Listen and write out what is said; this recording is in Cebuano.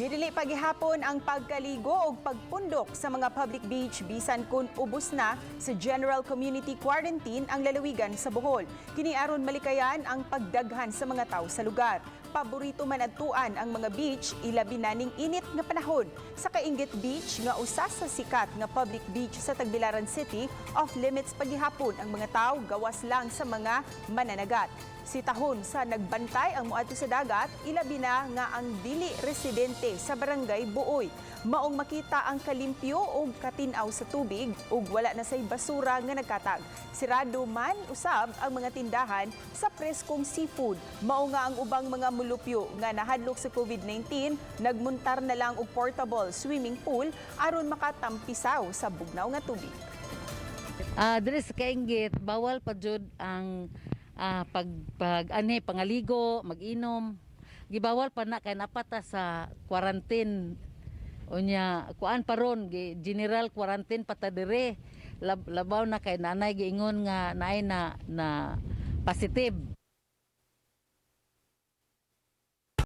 Gidili pagihapon ang pagkaligo og pagpundok sa mga public beach bisan kun ubos na sa general community quarantine ang lalawigan sa Bohol. Kini aron malikayan ang pagdaghan sa mga tao sa lugar. Paborito man adtuan ang mga beach, ilabi na ning init nga panahon. Sa Kainget Beach nga usa sa sikat nga public beach sa Tagbilaran City, off limits pagihapon ang mga tao gawas lang sa mga mananagat. Sitahon sa nagbantay ang moadto sa dagat, ilabi na nga ang dili residente sa Barangay Buoy. Maong makita ang kalimpyo og katinaw sa tubig ug wala na say basura nga nagkatag. Sirado man usab ang mga tindahan sa preskong seafood. Mao nga ang ubang mga mulupyo nga nahadlok sa COVID-19, nagmuntar na lang og portable swimming pool aron makatampisaw sa bugnaw nga tubig. Diri sa Kainget, bawal pa jud ang pag pag ani pangaligo, mag-inom. Gibawal pa na kay naa pa ta sa quarantine. Unya kuan pa ron, general quarantine pa ta dire. Labaw na kay nanay giingon nga naay na na positive.